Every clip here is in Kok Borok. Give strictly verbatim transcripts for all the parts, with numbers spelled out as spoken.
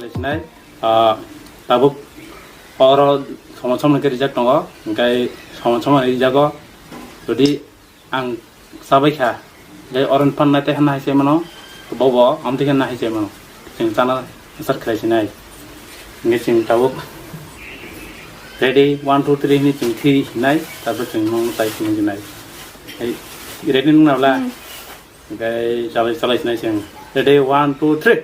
Sinai, ah, tabuk oro somo somo khe rijak tongo, hingkai somo somo rijago, jodi ang chabai kha, tei oro phan nai tei hwnna hai se mano, bobo amtwi khe nahai se mano, chwng chana start khlai sinai, hingke chwng tabuk ready one two three hwnwi chwng thwi hinai, tarpor chwng nung chai sinai sinai, ready nung nabla, hingke chalai chalai sinai chwng ready one two three.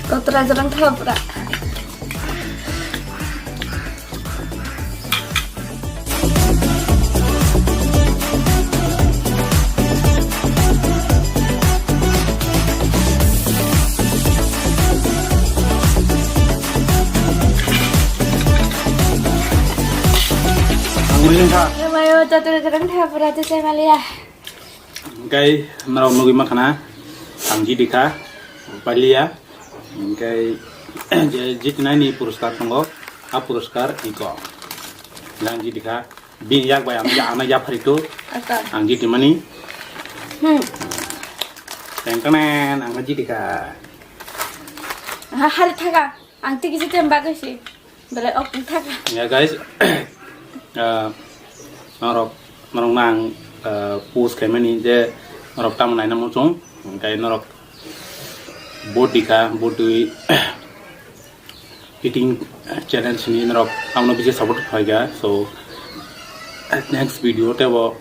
Kotra jarang thapra. Ang muli kha. Mayo, kotra jarang thapra, te chai maliya. Hingkai norok nugui mankha na, ang jiti kha, paliya. Hingkai je jitinai ni puruskar tongo, a puruskar iko. Ang jiti kha, bini yak bai ang, ano yaphari tu, ang jiti mani. Hmm. Teng teng, ang jiti kha. Ha, hari thaga, ang tiki jitem bagwi si. Belai ok wngkha. Ya guys, ah, norok, norok nang, ah, post khaimani je norok tamo naina muchung, hingkai norok body kha, body eating challenge ni norok amno bisi support khaika, so Next video tebo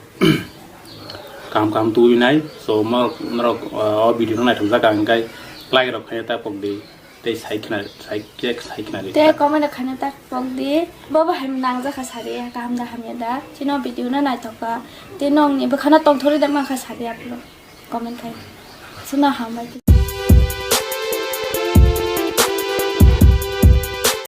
kam kam tuinai. So norok, norok, uh, o video no naithok jak ang kai like rok khaina ta pok di. Tei sai khna, sai khe sai khna di. Te comment rok khaina ta pok di. Bobo hai nang jakha sari ya, kaham da hamya da. Chino video no naithok ba. Te nongni bwkhano tongthori da mankha sari ya pulo. Comment khai. Chino hambai.